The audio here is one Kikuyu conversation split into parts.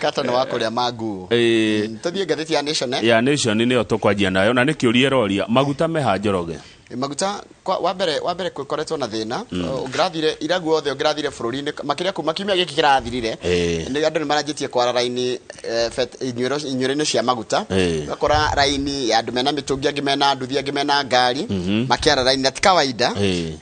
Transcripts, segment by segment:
Kata nĩ wa kũrĩa manguo. Tũthiĩ ngathĩti ya Nation, eh? Ya Nation nĩyo tũkwanjia nayo, na nĩ kĩũria ĩroria, maguta meha, Njoroge? Maguta wa mbere kwĩkoretwo na thĩna. Ũngĩrathire ira guothe, ũngĩrathire bũrũri-inĩ makĩria kuma kiumia gĩkĩ kĩrathirire, nĩ andũ nĩ maranjĩtie kwara raini inyuĩro-inĩ cia maguta. Ũgakora raini ya andũ mena mĩtũngi, angĩ mena nduthi, angĩ mena ngari, makĩara raini na ti kawaida.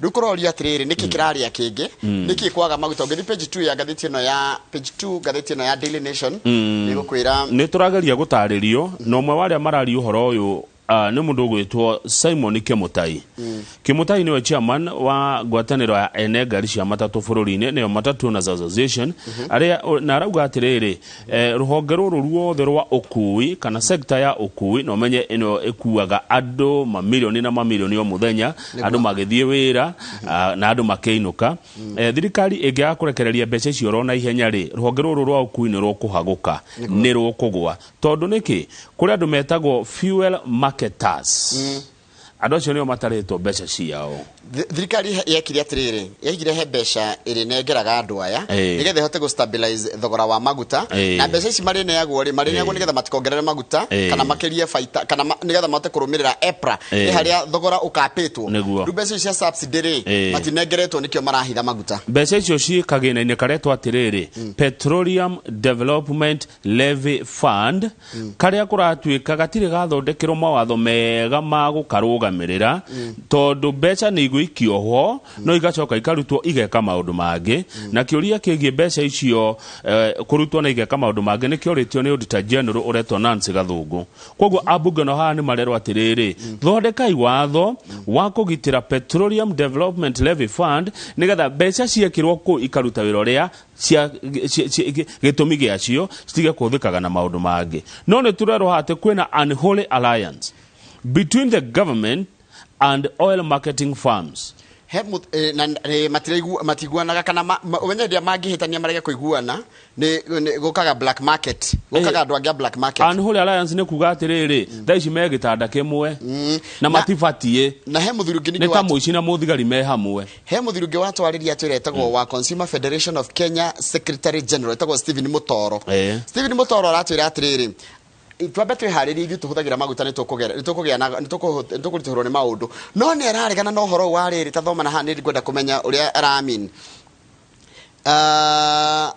Rĩu kũrorio atĩrĩrĩ, nĩkĩ kĩrarĩa kĩngĩ, nĩkĩ kwaga maguta? Ũngĩthiĩ page 2 ya ngathĩti ĩno ya page 2 ngathĩti ĩno ya Daily Nation nĩ gũkwĩra. Nĩ tũrageria gũtarĩrio, na ũmwe wa arĩa mararia ũhoro ũyũ nĩ mũndũ ũgwĩtwo Simon Kimutai. Kimutai nĩwe chairman wa ngwatanĩro ya ene ngari cia matatũ bũrũri-inĩ, nĩyo Matatu Owners Association, arĩa na arauga atĩrĩrĩ, rũhonge rũrũ ruothe rwa ũkui kana sekta ya ũkui, na ũmenye ĩno ĩkuaga andũ mamirioni na mamirioni o mũthenya, andũ magĩthiĩ wĩra na andũ makĩinũka. Thirikari ĩngĩaga kũrekereria mbeca icio oro na ihenya rĩ, rũhonge rũrũ rwa ũkui nĩ rũkũhagũka, nĩ rũkũgwa. Tondũ nĩkĩ? Kũrĩ andũ metagwo fuel marketers. Andũ acio nĩo matarĩtwo mbeca ciao. Thirikari yekire atĩrĩrĩ, yaigire he mbeca ĩrĩnengeraga andũ aya nĩgetha ĩhote gũ stabilize thogora wa maguta. Na mbeca ici marĩneagwo rĩ, marĩneagwo nĩgetha matikongerere maguta kana makĩrie baita kana nĩgetha mahote kũrũmĩrĩra EPRA, nĩ harĩa thogora ũkapĩtwo. Rĩu mbeca ici cia subsidy rĩ, matinengeretwo, nĩkĩo marahitha maguta. Mbeca icio ciĩ kagĩna-inĩ karetwo atĩrĩrĩ, Petroleum Development Levy Fund, karĩa kũratuĩka gatirĩ gathondekerwo mawatho mega ma gũkarũgamĩrĩra, tondũ mbeca nĩ igũikio ho no igacoka ikarutwo igeka maũndũ mangĩ. Na kĩũria kĩgiĩ mbeca icio kũrutwo na igeka maũndũ mangĩ nĩ kĩorĩtio nĩ Auditor General ũretwo Nancy Gathũngũ. Koguo ambunge no haha nĩ marerwo atĩrĩrĩ, thondekai watho wa kũgitĩra Petroleum Development Levy Fund nĩgetha mbeca ciekĩrwo kũu ikaruta wĩra ũrĩa cia gĩtũmi gĩacio, citige kũhũthĩkaga na maũndũ mangĩ. No nĩ tũrerwo haha atĩ kwĩna unholy alliance between the government and oil marketing firms. He na matiguanaga kana ũmenye rĩrĩa mangĩhĩtania marege kũiguana nĩ gũkaga black market, gũkaga andũ angĩ a black market. Unholy alliance nĩ kuga atĩrĩrĩ, thaa ici me gĩtanda kĩmwe na matibatiĩ. Na he mũthuri ũngĩ nĩ ta mũici na mũthigari me hamwe. He mũthuri ũngĩ watwarĩria atwĩra, etagwo wa Consumer Federation of Kenya Secretary General, etagwo Stephen Mutoro. Stephen Mutoro aratwĩra atĩrĩrĩ, twambe twĩharĩrie ithuĩ tũhũthagĩra maguta nĩ tũkũgĩa na nĩ tũkũritũhĩrwo nĩ maũndũ, no nĩ araregana na ũhoro ũyũ wa rĩrĩ. Ta thoma na haha, nĩ ngwenda kũmenya ũrĩa aramin.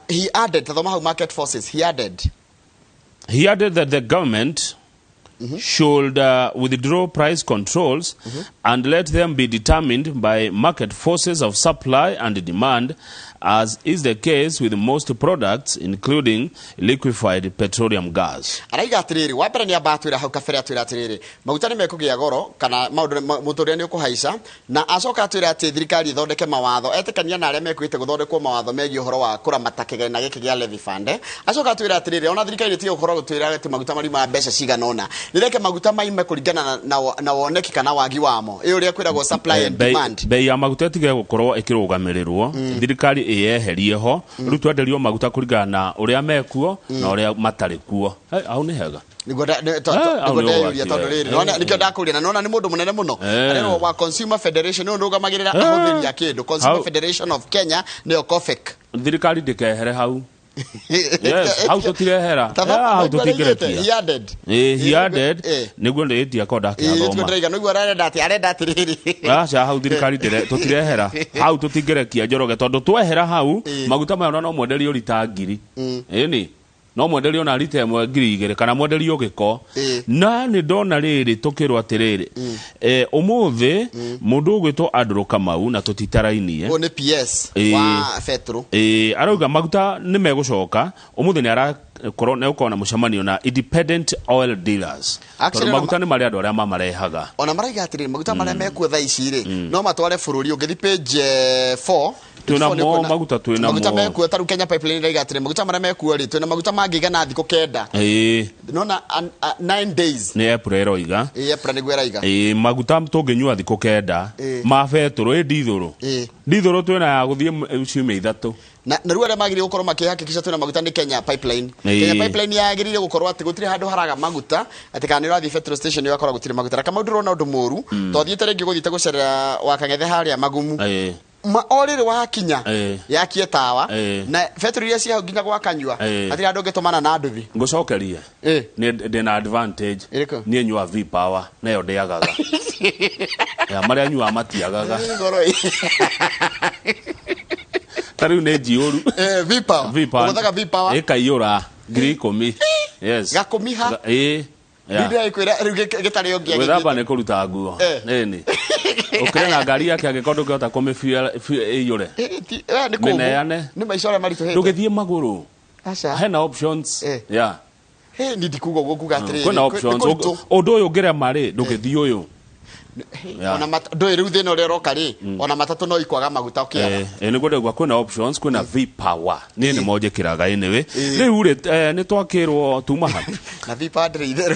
He added, ta thoma hau, market forces, he added. He added that the government should withdraw price controls and let them be determined by market forces of supply and demand, as is the case with most products, including liquefied petroleum gas. Araiga atĩrĩrĩ, wa mbere nĩ amba atwĩra hau kabere, atwĩra atĩrĩrĩ, maguta nĩ mekũgĩa goro kana maũndũ mũtũrĩre nĩ ũkũhaica, na acoka atwĩra atĩ thirikari ĩthondeke mawatho, etĩkania na arĩa mekuĩte gũthondekwo mawatho megiĩ ũhoro wa kũramata kĩgĩna gĩkĩ gĩa levy fund. Acoka atwĩra atĩrĩrĩ, ona thirikari ĩtige gũkorwo gũtwĩra atĩ maguta mariuma mbeca cigana ũna, nĩreke maguta maime kũringana na woneki kana wagi wamo, ĩ ũrĩa kwĩragwo supply and demand. Bei ya maguta ĩtige gũkorwo ĩkĩrũgamĩrĩrwo, thirikari ĩyeherie ho. Rĩu twenderio maguta kũringana na ũrĩa mekuo na ũrĩa matarĩ kuo. Hau nĩ hega. Nĩguo Hau nĩguo nĩ ndeyũria ũgwati, tondũ rĩrĩ, nĩwona nĩkĩo ndakũria, na nĩwona nĩ mũndũ mũnene mũno. Arerwo wa Consumer Federation, nĩwe ũrũgamagĩrĩra ahũthĩri a kĩndũ, Consumer Federation of Kenya, nĩyo COFEK. Thirikari ndĩkehere hau. Yes, hau tũtirehera. Hau tũtingĩrekia. He added. He added, nĩguo ndĩĩtia ko nĩguo ndakĩathoma. Ndĩraiga nĩguo arenda atĩ arenda atĩrĩrĩ. Aca, hau thirikari tũtirehera hau, tũtingĩrekia, Njoroge, tondũ twehera hau maguta maya ona no mwenderio rita 1000, ĩni no mwenderio na rita ĩmwe 2000 kana mwenderio gĩko. Na nĩ ndona rĩrĩ tũkĩrwo atĩrĩrĩ, ũmũthĩ mũndũ ũgwĩtwo Andrew Kamau, na tũtitarainie. Ũyũ nĩ PS wa Petro. Arauga maguta nĩ megũcoka. Ũmũthĩ nĩ arakorwo nĩ gũkorwo na mũcemanio na independent oil dealers, Actually, tondũ maguta nĩ marĩ andũ arĩa mamarehaga. Ona maraiga atĩrĩrĩ, maguta marĩa mekuo thaa ici rĩ, no matware bũrũri. Ũngĩthi page 4. Twĩna mo, maguta twĩna maguta mo. Mekuo ta rĩu Kenya Pipeline ĩraiga atĩrĩ, maguta marĩa mekuo rĩ, twĩna maguta mangĩigana thikũ 9. Nona 9 days. Nĩ April ĩroiga. April nĩguo ĩraiga. Maguta tũngĩnyua thikũ 9 ma betũrũ, ndithũrũ, ndithũrũ twĩna ya gũthiĩ ciumia 3. Na rĩu arĩa magĩrĩire gũkorwo makĩhakikisha twĩna maguta nĩ Kenya Pipeline. Kenya Pipeline yagĩrĩire gũkorwo atĩ gũtirĩ handũ haraga maguta, atĩ kana nĩ ũrathiĩ petrol station ũgakora gũtirĩ maguta. Na Kamau, ndĩrona ũndũ mũru, twathiĩte rĩngĩ gũthiĩte gũcerera Wakang'ethe harĩa Magumu. O rĩrĩ wakinya yakie tawa na betũrũ iria cia hau nginya gwa kanyua hatirĩ andũ ũngĩtũmana na nduthi. Ngũcokerie. Nĩ ndĩna advantage. Ĩrĩkũ? Niĩ nyua V power nayo ndĩagaga. Ya marĩa nyuaga matiagaga. Ngoro ĩ. Ta rĩu nĩ njiũru. V power. V power. Ũgũthaga V power. Ĩkaiyũra 10,000. Yes. Gakũmi ha? Ĩĩ. Rĩu ndĩrakwĩra rĩu gĩtarĩ ũngĩ Gwĩthamba nĩ kũruta nguo. Ĩni. Ũkĩrĩ na ngari yake angĩkorwo ndũngĩhota kũmĩ ĩiyũre. Nĩ kũmũ. Mĩneane. Nĩ maica ũrĩa maritũhĩte. Ndũgĩthiĩ magũrũ. Aca. Hena options. Yeah. Hey, ni ndikuga ũguo nguga atĩrĩrĩ. Kwĩna options. Nĩ kũritũ. Ũndũ ũyũ ũngĩrema rĩ, ndũgĩthiĩ ũyũ. Yeah. Ona ndũĩ rĩu thĩna ũrĩa ũroka rĩ, ona matatũ no ikwaga maguta ũkĩaga. Nĩguo ndauga kwĩna options, kwĩna V power. Niĩ nĩmo njĩkĩraga anyway. Rĩu rĩ, nĩ twakĩrwo tuma ha. Na V power ndĩrĩ itherũ.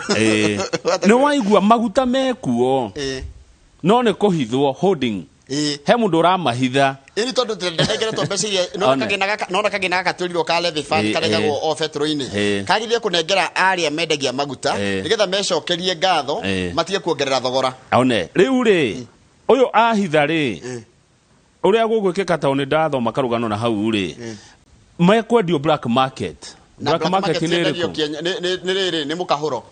Nĩ waigua maguta mekuo. No nĩ kũhithwo holding. He mũndũ ũramahitha. Ĩni tondũ ndengeretwo mbeca iria, One. nona kagĩna gaka twĩrirwo ka levy fund karegagwo o betũrũ-inĩ. Kagithie kũnengera arĩa mendagia maguta, nĩgetha mecokerie ngatho, matige kuongerera thogora. One, rĩu rĩ, ũyũ ahitha rĩ, ũrĩa gũgwĩkĩka tondũ nĩ ndathoma karũgano na hau rĩ, mekwendio black market. Na Black black market market nĩ ciendagio ĩrĩkũ? Kenya, nĩ rĩrĩ, nĩ mũkahũro.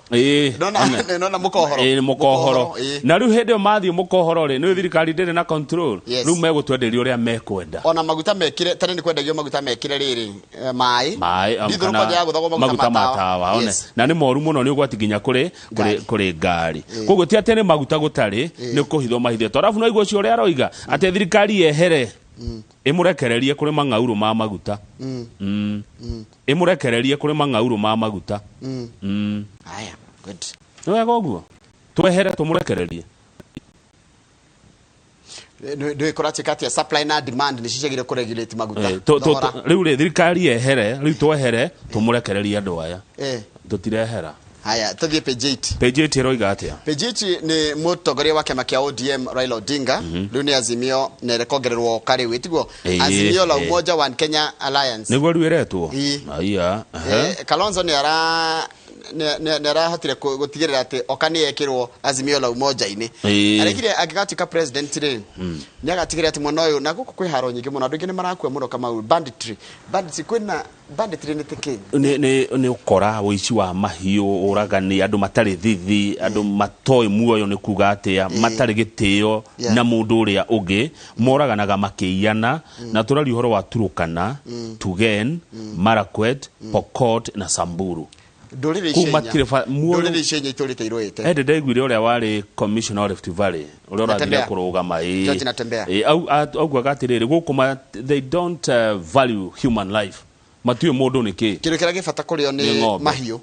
Nona mũkohoro. Nĩ mũkohoro. Mũkohoro, Na rĩu hĩndĩ ĩyo mathiĩ mũkohoro rĩ, nĩ thirikari ndĩrĩ na control. Yes. Rĩu megũtwenderia ũrĩa mekwenda. Ona maguta mekire, tene nĩ kwendagio maguta mekire rĩrĩ, maĩ. Maĩ, Ndithũrũ kana kwanja ya gũthagwo maguta maguta ma ma tawa. tawa, one. Yes. Na nĩ moru mũno, nĩ ũgwati nginya Ngari. kũrĩ ngari. Koguo ti atĩ nĩ maguta gũtarĩ, nĩ kũhithwo mahithĩtwo. Arabu no igua ũcio ũrĩa aroiga, atĩ thirikari yehere. Ĩmũrekererie kũrĩ mang'aurũ ma maguta. Ĩmũrekererie kũrĩ mang'aurũ ma maguta. Haya, good. Nĩ wega ũguo? Twehere tũmũrekererie. Ndũĩ kũratuĩka atĩa supply na demand nĩ ciagĩrĩire kũregulate maguta. Thogora. Rĩu rĩ, thirikari yehere, rĩu twehere, tũmũrekererie andũ aya. Tũtirehera. Haya, tũthiĩ page 8. Page 8 ĩroiga atĩa? Page 8 nĩ mũtongoria wa kĩama kĩa ODM Raila Odinga. Rĩu nĩ Azimio na ĩrekongererwo karĩu, ĩtiguo? Azimio la Umoja One Kenya Alliance. Nĩguo rĩu ĩretwo? Aya, ehe. Kalonzo nĩ arahotire gũtigĩrĩra atĩ oka nĩ ekĩrwo Azimio la Umoja-inĩ. Arekire angĩgatuĩka president rĩ, nĩ agatigĩrĩra atĩ mwena ũyũ, na gũkũ kwĩ haro nyingĩ mũno, andũ aingĩ nĩ marakua mũno Kamau. Banditry. Banditry, kwĩna banditry nĩ kĩ? Nĩ ũkora, ũici wa mahiũ, ũragani, andũ matarĩ thithi, andũ matoĩ muoyo nĩ kuga atĩa, matarĩ gĩtĩo na mũndũ ũrĩa ũngĩ, moraganaga makĩiyana, na tũraria ũhoro wa Turukana, Tugen, Marakwet, Pokot na Samburu. Ndũrĩrĩ Kũu icio inya. matirĩ muoyo. Ndũrĩrĩ icio inya itũrĩte irũĩte. Ende ndaiguire ũrĩa warĩ commissioner wa Rift Valley, ũrĩa ũrathire Natembeya. kũrũgama, George Natembeya. Augaga atĩrĩrĩ, gũkũ they don't value human life. Matiũĩ mũndũ nĩ kĩ. Kĩndũ kĩrĩa gĩ bata kũrĩo nĩ Nĩ ng'ombe. mahiũ.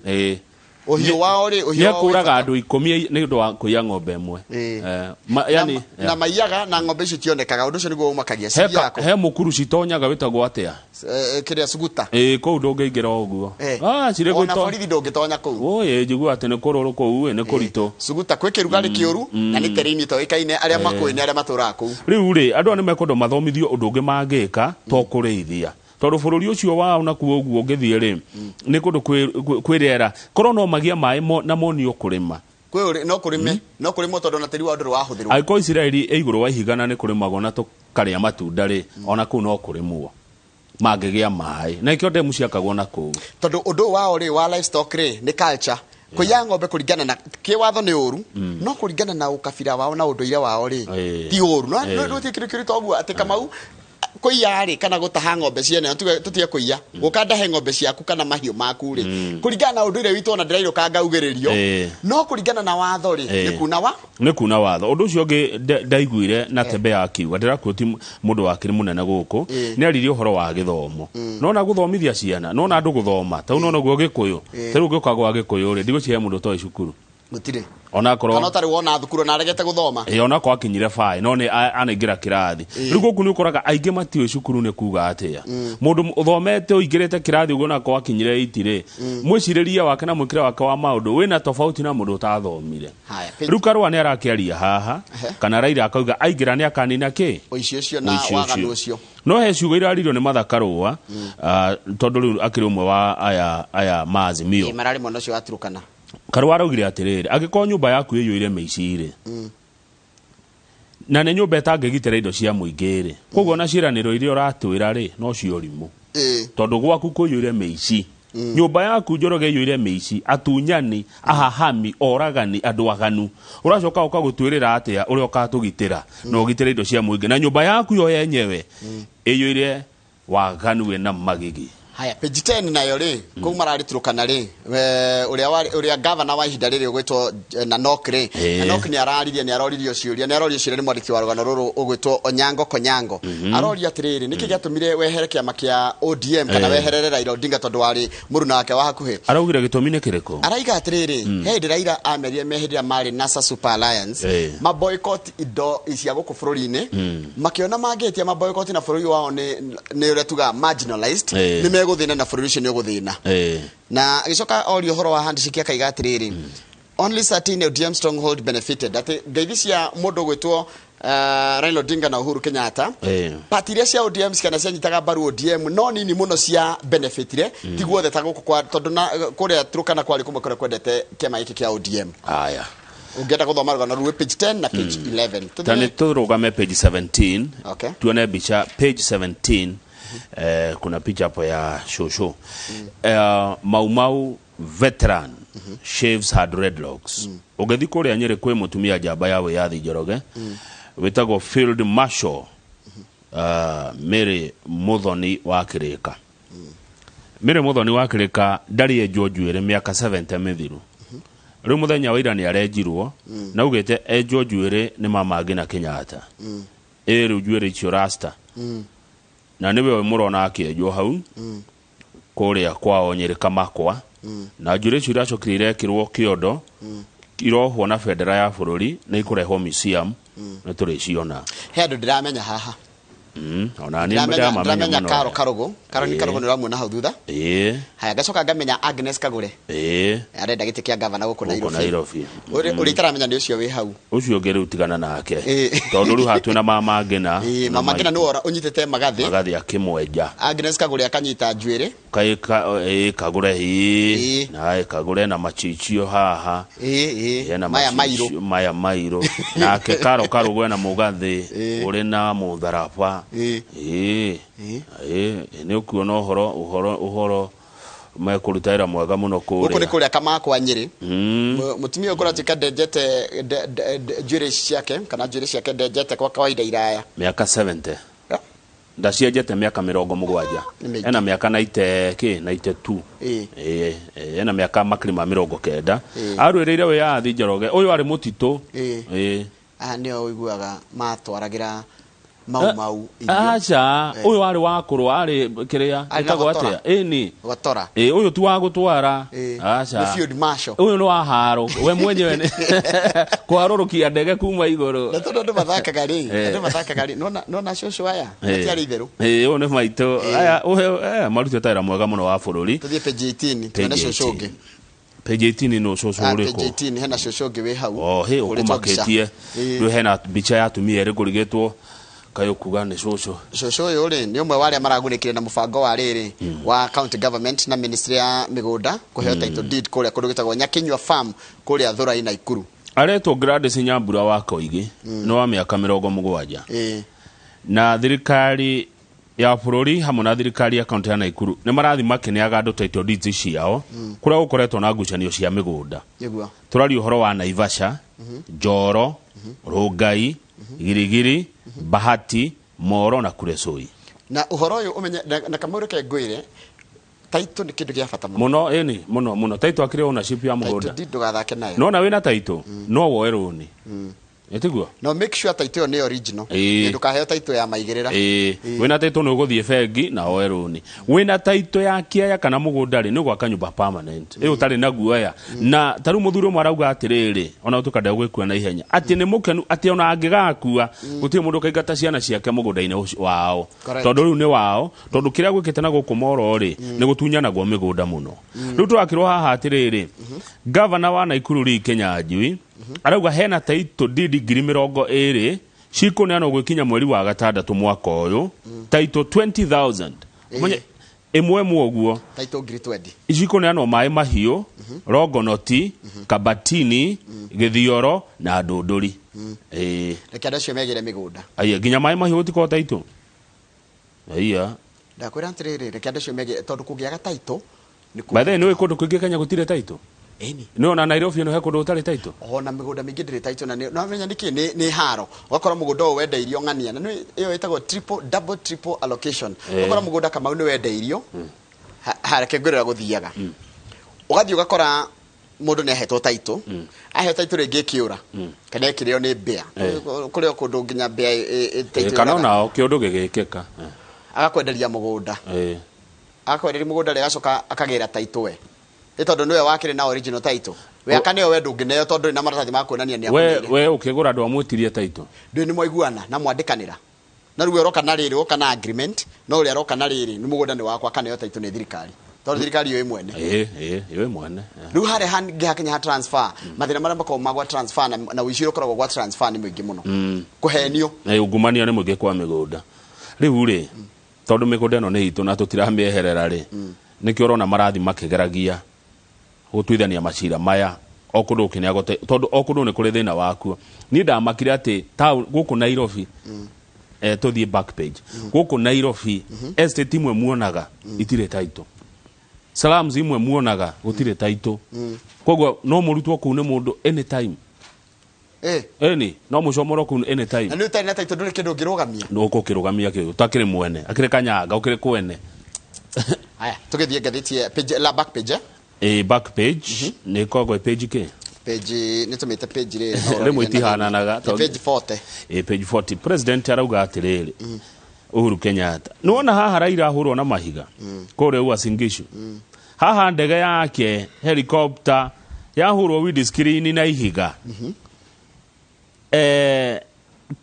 Ũhiũ wao rĩ, ũhiũ Nĩ wao wĩ akũraga bata. andũ ikũmi nĩ ũndũ wa kũiya ng'ombe ĩmwe. Na maiyaga na ng'ombe icio itionekaga, ũndũ ũcio nĩguo ũmakagia. Cithiaga kũ? He mũkuru citonyaga wĩtagwo atĩa? Kĩrĩa Suguta. Kũu ndũngĩingĩra o ũguo. Cirĩ Ona gwĩto- borithi ndũngĩtonya kũu. Oi, njiguaga atĩ nĩ kũrũrũ kũu, nĩ kũritũ. Suguta kwĩ kĩrugarĩ kĩũru, na nĩ terrain itoĩkaine, arĩa makũĩ nĩ arĩa matũraga kũu. Rĩu rĩ, andũ aya nĩ mekwenda mathomithio ũndũ ũngĩ mangĩka to kũrĩithia. Tondũ bũrũri ũcio wao nakuo ũguo ũngĩthiĩ rĩ, nĩ kũndũ kwĩ rĩera. Korwo no magĩe maĩ na monio kũrĩma. Kwĩ ũrĩ, no kũrĩme, no kũrĩmwo tondũ ona tĩri wao ndũrĩ wahũthĩrwo. Angĩkorwo Isiraeli ĩ igũrũ wa ihiga na nĩ kũrĩmagwo na tũkarĩa matunda rĩ, ona kũu no kũrĩmwo. Mangĩgĩa maĩ. Na ikĩo ndemu ciakagwo na kũu. Tondũ ũndũ wao rĩ, wa livestock rĩ, nĩ culture. Kũiya ng'ombe kũringana na kĩwatho nĩ ũru, no kũringana na ũkabira wao na ũndũire wao rĩ, ti ũru. No, no, no, ti kĩndũ kĩũru ta ũguo atĩ Kamau kũiya rĩ, kana gũtaha ng'ombe ciene, no tutige kũiya. Gũka ndahe ng'ombe ciaku kana mahiũ maku rĩ. Kũringana na ũndũire witũ ona ndĩrairũka ngaugĩrĩrio. No kũringana na watho rĩ, nĩ kuna wa? Nĩ kuna watho. Ũndũ ũcio ũngĩ ndaiguire na Tembea akiuga, ndĩrakuo ti mũndũ wa kĩrĩ mũnene gũkũ, nĩ aririe ũhoro wa gĩthomo. Nona gũthomithia ciana, nona andũ gũthoma, ta rĩu nona ũguo Gĩkũyũ. Ta rĩu ũngĩũka gwa Gĩkũyũ rĩ, ndigũcihe mũndũ ũtoĩ cukuru. Gũtirĩ. Ona akorwo Kana ũtarĩ wona thukuru na aregete gũthoma. Ona akorwo akinyire baĩ, no nĩ anaingĩra kĩrathi. Rĩu gũkũ nĩ ũkoraga aingĩ matiũĩ cukuru nĩ kuga atĩa. Mũndũ ũthomete ũingĩrĩte kĩrathi ũguo ona akorwo akinyire 8 rĩ, mwĩcirĩrie wake na mwĩkĩre wake wa maũndũ wĩna tofauti na mũndũ ũtathomire. Haya, Rĩu Karũa nĩ arakĩaria haha, kana Raila akauga aingĩra nĩ akanina kĩ? Ũici ũcio na Ũici waganu ũcio. ũcio. No he ciugo iraririo nĩ Martha Karũa, tondũ rĩu akĩrĩ ũmwe wa aya maazimio. Mararĩ mwena ũcio wa Turkana. Karũa araugire atĩrĩrĩ, angĩkorwo nyũmba yaku ĩiyũire mĩici rĩ, Na nĩ nyũmba ĩtangĩgitĩra indo cia mũingĩ rĩ, koguo ona ciĩranĩro iria ũratwĩra rĩ, no cio ũrimũ. Tondũ gwaku kũiyũire mĩici, nyũmba yaku Njoroge ĩiyũire mĩici, atunyani, ahahami, oragani, andũ aganu. Ũracoka ũkagũtuĩrĩra atĩa ũrĩa ũkatũgitĩra na ũgitĩre indo cia mũingĩ, na nyũmba yaku yo yenyewe ĩiyũire waganu wĩna magigi. Haya, page 10 nayo rĩ, kũu mararĩtũrũkana rĩ, ũrĩa ũrĩa gavana wa ihinda rĩrĩ ũgwĩtwo Nanok rĩ. Nanok nĩ araririe, nĩ aroririo ciũria, nĩ arorio ciũria nĩ mwandĩki wa rũgano rũrũ ũgwĩtwo Onyango Konyango. Aroria atĩrĩrĩ, nĩkĩ gĩatũmire wehere kĩama kĩa ODM kana weherere Raila Odinga tondũ warĩ mũruna wake wa hakuhĩ? Araugire gĩtũmi nĩ kĩrĩkũ? Araiga atĩrĩrĩ, he hĩndĩ Raila amerire me hĩndĩ ĩrĩa marĩ NASA Super Alliance maboycott indo cia gũkũ bũrũri-inĩ, makĩona mangĩtia maboycott na bũrũri wao nĩ ũrĩa tugaga marginalized, nĩ megũthĩna na bũrũri ũcio nĩ ũgũthĩna. Na agĩcoka orio ũhoro wa handshake, akaiga atĩrĩrĩ, only certain ODM stronghold benefited, atĩ ngeithi cia mũndũ ũgwĩtwo Raila Odinga na Uhuru Kenyatta, party iria cia ODM kana cianyitaga mbaru ODM no nini mũno cia benefitire, ti guothe ta gũkũ kwa tondũ na kũrĩa Turkana kwarĩ kũmwe kũrĩa kwendete kĩama gĩkĩ kĩa ODM. Aya. Ũngĩenda gũthoma rũgano rũu page 10 na page 11. Ta nĩ tũrũgame page 17. Okay. Tuone mbica page 17. Kuna picha hapo ya shosho, Mau Mau veteran shaves her dreadlocks. Ũngĩthiĩ kũrĩa Nyĩrĩ kwĩ mũtumia njamba ya wĩyathi, Njoroge, wĩtagwo Field Marshal Mary Muthoni wa Kĩrĩka. Mary Muthoni wa Kĩrĩka ndarĩ enjwo njuĩrĩ mĩaka 70 mĩthiru. Rĩu mũthenya wa ira nĩ arenjirwo, na augĩte enjwo njuĩrĩ nĩ Mama Ngina Kenyatta. Ĩ rĩu njuĩrĩ icio rasta, na nĩwe ũyũ mũrona akĩenjwo hau kũrĩa kwao Nyĩrĩ Kamakwa, na njuĩrĩ icio iracokire irekĩrwo kĩondo, irohwo na bendera ya bũrũri na ikũrehwo museum nĩ tũrĩciona. He andũ ndĩramenya haha. Ona niĩ ndĩramamenya ndĩramenya mũno. Karo Karũgũ, Karo Karũgũ nĩ ũramuona hau thutha. Haya, ngacoka ngamenya Agnes Kagure, arenda gĩtĩ kĩa gavana gũkũ gũkũ Nairobi. Nairobi. Ũrĩa itaramenya nĩ ũcio wĩ hau. Ũcio ũngĩ rĩu tigana nake, tondũ rĩu haha twĩna Mama Ngina. Ĩĩ, Na Mama Ngina maitũ. nĩwe ũnyitĩte magathĩ. Magathĩ akĩmwenja. Agnes Kagure akanyita njuĩrĩ. Kaĩ Kagure ĩĩ, na Kagure na machichio haha. Ĩĩ, ĩĩ. Ena maya machichio, mairũ. Maya mairũ, nake Karo Karũgũ ena mũgathĩ ũrĩ na mũtharaba. Ĩĩ, ĩĩ, nĩ ũkuona ũhoro mekũruta wĩra mwega mũno gũkũ nĩ kũrĩa. Kũrĩa Kamakwa Nyĩrĩ. Mũtumia ũyũ kũratuĩka ndenjete njuĩrĩ ciake, kana njuĩrĩ ciake ndenjete kwa kawaida iraya. Mĩaka 70. Ndacienjete mĩaka 70. Nĩ mĩingĩ. Ena mĩaka 90 kĩ 92. Ĩĩ. Ĩĩ, ena mĩaka makĩria ma 90. Arũĩrĩire wĩyathi, Njoroge. Ũyũ arĩ mũtitũ. Ĩĩ. Aya nĩo ũiguaga matwaragĩra Mau Mau irio. Aca, ũyũ arĩ wa kũrũa, arĩ kĩrĩa Arĩ na ĩtagwo gotora. atĩa, ĩni. Gotora. Ĩĩ, ũyũ ti wa gũtwara. Aca. Nĩ field marshal. Ũyũ nĩ wa haro we mwenyewe nĩ kũharũrũkia ndege kuma igũrũ. Na tondũ andũ mathakaga rĩ, andũ mathakaga rĩ, nona cũcũ aya matiarĩ itherũ. Ĩĩ, ũyũ nĩ maitũ. Aya ũyũ marutĩte wĩra mwega mũno wa bũrũri. Tũthiĩ page 18 tuone Page cũcũ 18. ũngĩ. Page 18 nĩ cũcũ Ah, ũrĩkũ? page 18 hena cũcũ ũngĩ wĩ hau. Oh, he Ũhũrĩtwo mbica. ũkũmakĩtie. Rĩu hena mbica ya atumia erĩ ngũrigĩtwo kaĩ ũkuga nĩ cũcũ. Cũcũ ũyũ rĩ, nĩ ũmwe wa arĩa maragunĩkire na mũbango wa rĩrĩ wa county government na ministry ya mĩgũnda kũheo title deed kũrĩa kũndũ gwĩtagwo Nyakinyua Farm kũrĩa Thurai Naikuru. Aretwo Gladys Nyambura wa Koigi, nĩ wa mĩaka 70. Na thirikari ya bũrũri hamwe na thirikari ya kaunti ya Naikuru nĩ marathiĩ makĩneaga andũ title deeds ciao kũrĩa gũkoretwo na ngucanio cia mĩgũnda. Tũraria ũhoro wa Naivasha, Njoro, Rongai, Girigiri, Bahati, Moro na Kuresoi. Na ũhoro ũyũ ũmenye na kamau, reke ngwĩre, title nĩ kĩndũ gĩa bata mũno. Mũno, ĩni, mũno mũno. Title akĩrĩ ownership ya title mũgũnda. Deed ndũgathake nayo. Nona wĩna title no woe rũni, ĩtiguo? No make sure title ĩyo nĩ original. Ndũkaheo title ya maigĩrĩra. Ĩĩ, wĩna title nĩ ũgũthiĩ bengi na woe rũni. Wĩna title ya kĩaya kana mũgũnda rĩ, nĩ ũgwaka nyũmba permanent ĩ ũtarĩ na guoya. Na ta rĩu mũthuri ũmwe arauga atĩrĩrĩ, ona ũtuĩka ndegũgĩkua na ihenya, atĩ nĩ mũkenu atĩ ona angĩgakua gũtirĩ mũndũ ũkaingata ciana ciake mũgũnda-inĩ ũcio wao. Tondũ rĩu nĩ wao, tondũ kĩrĩa gwĩkĩte na gũkũ Moro rĩ, nĩ gũtunyanagwo mĩgũnda mũno. Rĩu tũrakĩrwo haha atĩrĩrĩ, gavana wa Naikuru Lee Kinyanjui arauga hena title deed 20,000 cikũneanwo gwĩkinya mweri wa gatandatũ mwaka ũyũ, title 20,000. Ũmenye, ĩmwe ĩmwe ũguo. Title 20,000. Cikũneanwo maĩ mahiũ. Rongonoti, Kabatini, Githioro na Ndũndũri. Ĩĩ. Reke andũ acio megĩre mĩgũnda. Aya nginya maĩ mahiũ gũtikorwo taitũ. Aya. Ndakwĩra atĩrĩrĩ, reke andũ acio megĩre tondũ kũngĩaga taitũ nĩ By the way, nĩ kũndũ kũingĩ Kenya gũtirĩ taitũ. Ĩni. Nĩ ona Nairobi ĩno he kũndũ gũtarĩ taitũ. Ona mĩgũnda mĩingĩ ndĩrĩ taitũ, na nĩ wamenya nĩkĩ nĩ haro. Ũgakora mũgũnda ũyũ wendeirio ng'ania, na nĩ ĩyo ĩtagwo triple, double triple allocation. Ũgakora mũgũnda Kamau nĩ wendeirio, reke ngwĩre ũrĩa gũthiaga. Ũgathiĩ ũgakora mũndũ nĩ ahetwo taitũ, aheo taitũ rĩngĩ ĩkĩũra, kana ĩkĩrĩo nĩ mbĩa. Kũrĩ o kũndũ nginya mbĩa taitũ Kana yũraga. onao kĩũndũ gĩgĩkĩka. Agakwenderia mũgũnda. Agakwenderia mũgũnda rĩ, agacoka akagĩra taitũ we. Nĩ tondũ nĩwe wakĩrĩ na original title. We aka nĩwe we ndũngĩneo tondũ ndũrĩ na maratathi ma kuonania nĩ akũneire. We ũkĩgũra ndwamwĩtirie title. Ndũĩ nĩ mwaiguana na mwandĩkanĩra. Na rĩu we ũroka na rĩrĩ, ũroka na agreement, no ũrĩa aroka na rĩrĩ, nĩ mũgũnda nĩ wakwa, akaneo title nĩ thirikari. Tondũ thirikari yũĩ mwene. Ĩĩ, ĩĩ, yũĩ mwene. Rĩu harĩa hangĩ hakinya ha transfer, mathĩna marĩa makoragwo ma gwa transfer na ũici ũrĩa ũkoragwo gwa transfer nĩ mũingĩ mũno. Kũhenio. Na ungumania nĩ mũingĩ kwa mĩgũnda. Rĩu rĩ, tondũ mĩgũnda ĩno nĩ itũ na tũtiramĩeherera rĩ, nĩkĩo ũrona marathi makĩgeragia gũtuithania macira maya o kũndũ gũkĩneagwo tondũ o kũndũ nĩ kũrĩ thĩna wakuo. Niĩ ndamakire atĩ gũkũ Nairobi, tũthiĩ back page. Gũkũ Nairobi, estate imwe muonaga itirĩ title. Slums imwe muonaga gũtirĩ title. Koguo no mũrutwo kũu nĩ mũndũ anytime. Ĩni, no mũcomoro kũu anytime. Na nĩ ũtarĩ na title ndũrĩ kĩndũ ũngĩrũgamia. No ũkũkĩrũgamia kĩ, ũtakĩrĩ mwene, akĩrĩ kanyanga, ũkĩrĩ kwene. Haya, tũgĩthiĩ ngathĩti ya page, la back page, eh? Back page, nĩ ĩkoragwo ĩ page kĩ? Page, nĩ tũmĩte page rĩ, no Rĩmwe itihananaga, Nĩ page 40. Page 40. President arauga atĩrĩrĩ, Uhuru Kenyatta. Nĩ wona haha Raila ahũrwo na mahiga? Kũrĩa Uasin Gishu. Haha ndege yake helicopter yahũrwo windscreen na ihiga.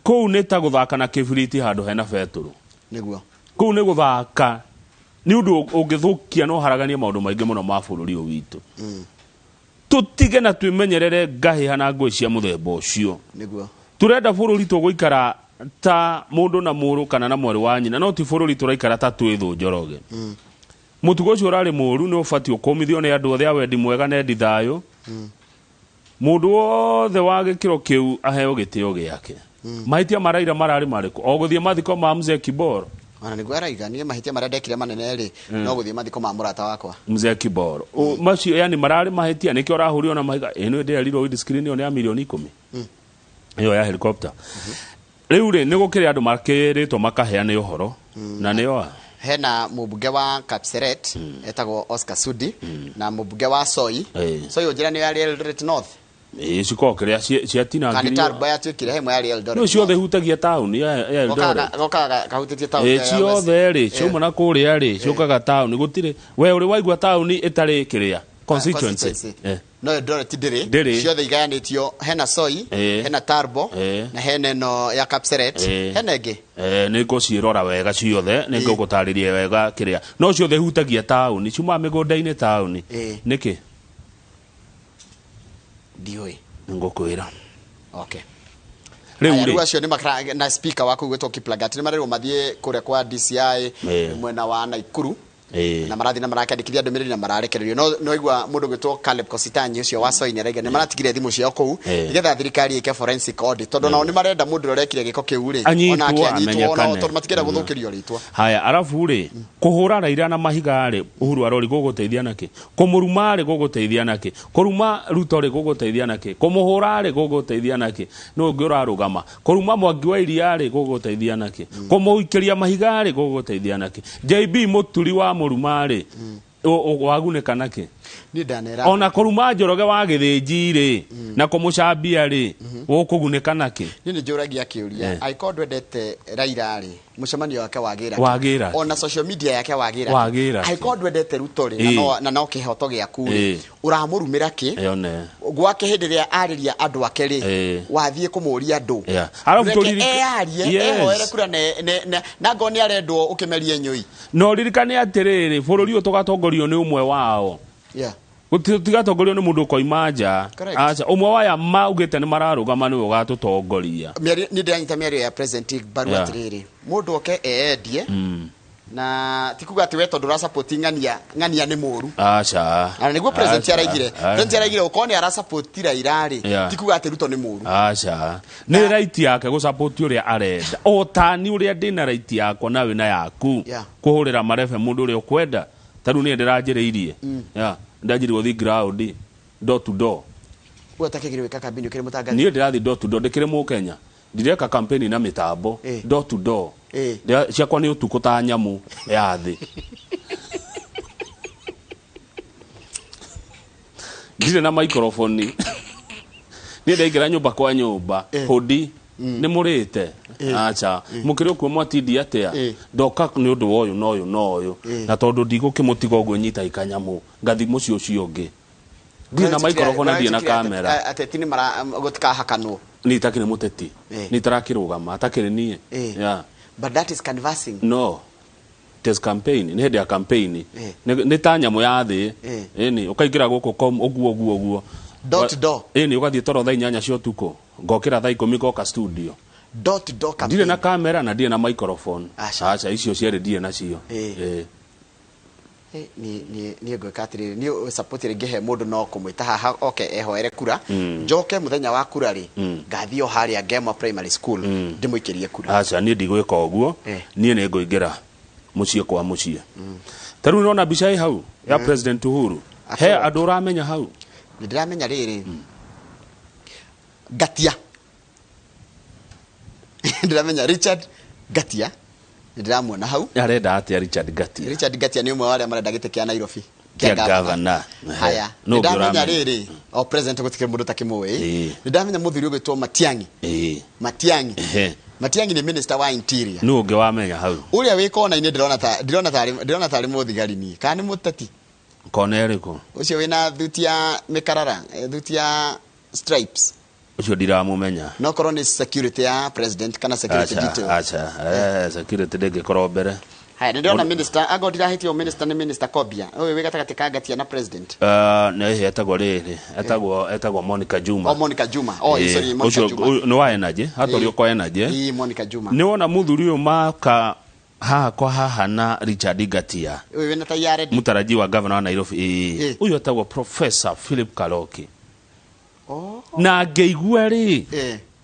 Kũu nĩ ta gũthaka na kĩbiriti handũ hena betũrũ. Nĩguo. Kũu nĩ gũthaka. Nĩ ũndũ ũngĩthũkia no haraganie maũndũ maingĩ mũno ma bũrũri ũyũ witũ. Tũtige na twĩmenyerere ngahĩha na ngũĩ cia mũthemba ũcio. Nĩguo. Tũrenda bũrũri tũgũikara ta mũndũ na mũrũ kana na mwarĩ wa nyina, no ti bũrũri tũraikara ta twĩ thũ Njoroge. Mũtugo ũcio ũrarĩ mũũru, nĩ ũbatiĩ ũkũmithio nĩ andũ othe a wendi mwega na endi thayũ. Mũndũ wothe wa gĩkĩro kĩu aheo gĩtĩo gĩake. Mahĩtia ma Raila mararĩ marĩkũ? O gũthiĩ mathiko ma Mzee Kiboro. Ona nĩguo araiga, niĩ mahĩtia marĩa ndekire manene rĩ, no gũthiĩ mathiko ma mũrata wakwa. Mzee Kiboro. Macio yani mararĩ mahĩtia, nĩkĩo arahũrirwo na mahiga. Ĩno ndĩrerirwo windscreen ĩyo nĩ ya mirioni 10. Ĩyo ya helicopter. Rĩu rĩ, nĩ gũkĩrĩ andũ makĩrĩtwo makaheana ũhoro. Na nĩo a? Hena mũmbunge wa Kapseret, etagwo Oscar Sudi, na mũmbunge wa Soi. Soi ũnjĩra nĩ yarĩ Eldoret North. Cikoragwo kĩrĩa ciatinangĩrio. Kana Tarbo yatuĩkire he ĩmwe yarĩ Eldoret No ciothe North. hutagia taũni ya Eldoret. Gokaga kahutĩtie taũni ya West. Ciothe rĩ, ciauma na kũrĩa rĩ, ciũkaga taũni. Gũtirĩ, we ũrĩ waigua taũni ĩtarĩ kĩrĩa? Constituency. Constituency. No Eldoret ndĩrĩ. Ndĩrĩ. Ciothe igayanĩtio, hena Soi, hena Tarbo, na hena ĩno ya Kapseret. Hena ĩngĩ? Nĩ ngũciĩrora wega ciothe, nĩ ngũgũtarĩria wega kĩrĩa. No ciothe hutagia taũni, ciumaga mĩgũnda-inĩ taũni. Nĩkĩ? Ndiũĩ. Ngũkwĩra. Okay. Rĩu Aya, rĩ. rĩu acio nĩ makara na speaker wa kũu gwĩtwo Kiplagat, nĩ marerwo mathiĩ kũrĩa kwa DCI mwena wa Naikuru. Na marathiĩ na marakĩandĩkithia ndũmĩrĩri na mararekererio. No, no igua mũndũ gwĩtwo Caleb Kositanyi ũcio wa Soin arauga nĩ maratigire thimũ ciao kũu, nĩgetha thirikari ĩke forensic audit, tondũ nao nĩ marenda mũndũ ũrĩa ũrekire gĩko kĩu rĩ, Anyitwo, onake anyitwo, onao amenyekane. tondũ matikĩenda gũthũkĩrio rĩtwa. Haya, arabu rĩ, kũhũra Raila na mahiga rĩ, Uhuru arori gũgũteithia nakĩ? Kũmũruma rĩ, gũgũteithia nakĩ? Kũruma Ruto rĩ, gũgũteithia nakĩ? Kũmũhũra rĩ, gũgũteithia nakĩ? Nũ ũngĩ ũrarũgama? Kũruma Mwangi wa Iria rĩ, gũgũteithia nakĩ? Kũmũikĩria mahiga rĩ, gũgũteithia nakĩ? JB Mũturi wa mũruma rĩ, wagunĩka nakĩ? Niĩ ndanera. Ona kũruma Njoroge wa Gĩthĩnji rĩ, na kũmũcambia rĩ, ũkũgunĩka nakĩ? Niĩ nĩ njũragia kĩũria. Angĩkorwo ndwendete Raila rĩ, mũcemanio wake wagĩra kĩ? Wagĩra kĩ? Ona social media yake wagĩra kĩ? Wagĩra kĩ? Angĩkorwo ndwendete Ruto rĩ, na no kĩhoto gĩaku rĩ, ũramũrumĩra kĩ? Yone. Gwake hĩndĩ ĩrĩa arĩria andũ ake rĩ, wathiĩ kũmũria andũ. Arabu Reke tũririke- eyarie, ehoere kura na ngorwo nĩ arendwo ũkĩmerie nyũi. Na ũririkane atĩrĩrĩ, bũrũri ũyũ tũgatongorio nĩ ũmwe wao. Tũtigatongorio nĩ mũndũ ũkoima nja. Aca, ũmwe wa aya maugĩte nĩ mararũgama nĩwe ũgatũtongoria. Mĩario, nĩ ndĩranyita mĩario ya President mbaru atĩrĩrĩ, mũndũ oke eyendie, Na ti kuga atĩ we tondũ ũrasupport ng'ania ng'ania nĩ mũru. Aca. Na nĩguo president Aca. araigire. President araigire okorwo nĩ arasupport Raila rĩ, Yeah. ti kuga atĩ Ruto nĩ mũru. Aca, nĩ right yake gũsupport ũrĩa arenda, o tani ũrĩa ndĩna right yakwa nawe na yaku Yeah. kũhũrĩra marebe mũndũ ũrĩa ũkwenda. Ta rĩu niĩ ndĩranjĩrĩirie, yeah, ndanjĩrĩirie gũthiĩ ground door to door. We ũtakĩgire gwĩka campaign ũkĩrĩ mũtangathi. Niĩ ndĩrathiĩ door to door ndĩkĩrĩ mũkenya, ndireka campaign na mĩtambo. Door to door. Ciakwa nĩ ũtukũ ta nyamũ ya thĩ. Ndirĩ na microphone, niĩ ndaingĩra nyũmba kwa nyũmba. Hũndi nĩ mũrĩte? Aca. Mũkĩrĩ ũkuo mwatindi atĩa? Ndoka nĩ ũndũ wa ũyũ na ũyũ na ũyũ. Na tondũ ndigũkĩmũtiga ũguo, nyita ikanyamũ ngathi mũciĩ ũcio ũngĩ. Ndirĩ na microphone na ndirĩ na kamera. Ateti nĩ mara gũtikahakanwo. Niĩ itakĩrĩ mũteti. Niĩ itarakĩrũgama atakĩrĩ niĩ. Yeah. But that is canvassing. No, it is campaign, nĩ hĩndĩ ya campaign. Nĩ ta nyamũ ya thĩ. Ĩni ũkaingĩra gũkũ kom ũguo ũguo ũguo. Door to door. Ĩni ũgathiĩ toro thaa 8 cia ũtukũ, ngokĩra thaa 10 ngoka studio. Door to door campaign. Ndirĩ na kamera na ndirĩ na microphone. Aca. Aca, icio cierĩ ndirĩ nacio. Niĩ ngwĩka atĩrĩrĩ, niĩ support ĩrĩa ingĩhe mũndũ no kũmwĩta haha oke ehoere kura. Njoke mũthenya wa kura rĩ, ngathiĩ o harĩa Ngema Primary School ndĩmũikĩrie kura. Aca, niĩ ndigwĩka ũguo. Niĩ nĩ ngũingĩra mũciĩ kwa mũciĩ. Ta rĩu nĩwona mbica ĩ hau ya President Uhuru, he Akĩrwo. andũ ũramenya hau? Nĩ ndĩramenya rĩrĩ, Ngatia, ndĩramenya Richard Ngatia, nĩ ndĩramuona hau. Arenda atĩa Richard Ngatia? Richard Ngatia nĩ ũmwe wa arĩa marenda gĩtĩ kĩa Nairobi. Kĩa governor. Haya, Nũ nĩ ũngĩ ndamenya ũramenya? rĩrĩ, o president gũtikĩrĩ mũndũ ũtakĩmũĩ. Nĩ ndamenya mũthuri ũgwĩtwo Matiang'i. Matiang'i. Matiang'i nĩ minister wa interior. Nũ ũngĩ wamenya hau? Ũrĩa wĩ kona-inĩ ndĩrona tarĩ mũthigari niĩ kana nĩ mũteti. Kona ĩrĩkũ? Ũcio wĩna thuti ya mĩkarara, thuti ya stripes. Ũcio ndiramũmenya. No korwo nĩ security ya president kana security Aca, detail. aca, security ndĩngĩkorwo mbere. Haya, nĩ ndĩrona minister, angorwo ndirahĩtia, minister nĩ Minister Kobia ũyũ wĩ gatagatĩ ka Ngatia na president. Nĩ etagwo rĩrĩ, etagwo Monica Juma. Oh, Monica Juma. Oh, sorry, Monica ũcio Juma. Ũyũ nĩ wa energy, atwario kwa energy. Monica Juma. Nĩ wona mũthuri ũyũ maka haha kwa haha na Richard Ngatia? Ũyũ wĩna tai ya red. Mũtaraji wa governor wa Nairobi. Ũyũ etagwo Professor Philip Karoki. Na ngĩigua rĩ,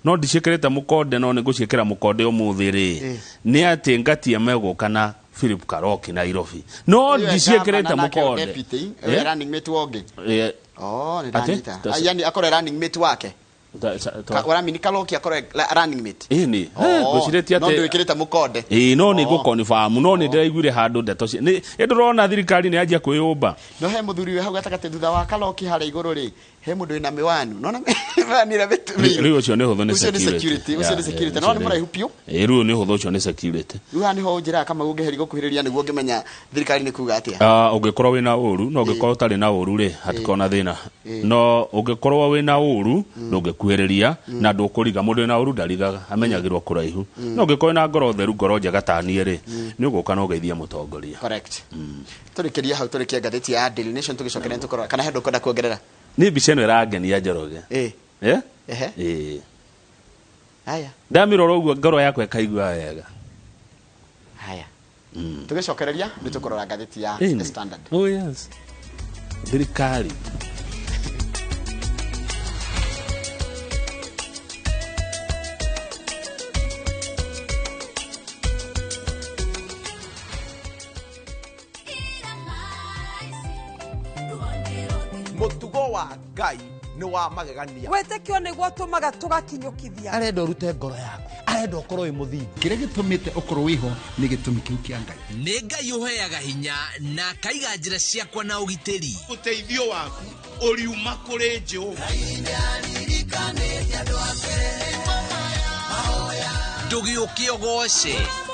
no ndiciĩkĩrĩte mũkonde, no nĩ ngũciĩkĩra mũkonde ũmũthĩ rĩ, nĩ atĩ Ngatia megũka na Philip Karoki Nairobi, no Ũyũ e ndiciĩkĩrĩte governor nake o mũkonde. deputy, ũyũ running mate wa ũngĩ. Oh, nĩ Atĩ? ndanyita. Yani akorwo running mate wake. Ũramini Karoki akorwo running mate. Ĩni. Oh, Ngwĩcirĩtie no atĩ ndwĩkĩrĩte mũkonde. Ĩĩ, no nĩ ngũconfirm, no nĩ ndĩraiguire handũ ndeto nĩ ndĩrona thirikari nĩ yanjia kwĩyũmba. No he mũthuri wĩ hau gatagatĩ thutha wa Karoki harĩa igũrũ rĩ, he mũndũ wĩna mĩwani. Nona mĩwani ĩrĩa Rĩu ũcio nĩ hũthũ, nĩ Ũcio nĩ security, ũcio nĩ security. No nĩ mũraihu biũ. Ĩĩ, rĩu nĩ hũthũ, ũcio nĩ security. Rĩu haha nĩho ũnjĩraga kama ũngĩheri gũkuhĩrĩria nĩguo ngĩmenya thirikari nĩ kuga atĩa. Ah, ũngĩkorwo wĩna ũru, no ũngĩkorwo ũtarĩ na ũru rĩ, hatikorwo na thĩna. No ũngĩkorwo wĩna ũru, ndũngĩkuhĩrĩria na ndũkũriga. Mũndũ wĩna ũru ndarigaga, amenyagĩrwo kũraihu. No ũngĩkorwo wĩna ngoro theru, ngoro njega ta niĩ rĩ, nĩ ũgũka na ũgeithie mũtongoria. Correct. Tũrĩkĩrie hau, tũrĩkie ngathĩti ya Daily Nation, tũgĩcokeria nĩtũkorwo kana he ũndũ ũkwenda kuongerera. Nĩ mbica ĩno ĩrangenia, Njoroge. Eh? Ehe. Ĩĩ. Haya. Ndamĩrora ũguo ngoro yakwa ĩkaigua wega. Haya. Tũgĩcokereria nĩ tũkũrora ngathĩti ya Ĩni. The Standard. Oh yes, thirikari. Mũtugo wa Ngai nĩ wa magegania. Wĩtĩkio nĩguo tũmaga tũgakinyũkithia. Arenda ũrute ngoro yaku, arenda ũkorwo wĩ mũthingu. Kĩrĩa gĩtũmĩte ũkorwo wĩho nĩ gĩtũmi kĩu kĩa Ngai. Nĩ Ngai ũheaga hinya na akaiga njĩra ciakwa na ũgitĩri. Ũteithio waku ũriuma kũrĩ Jehova. Ndũgĩũke ũgoce.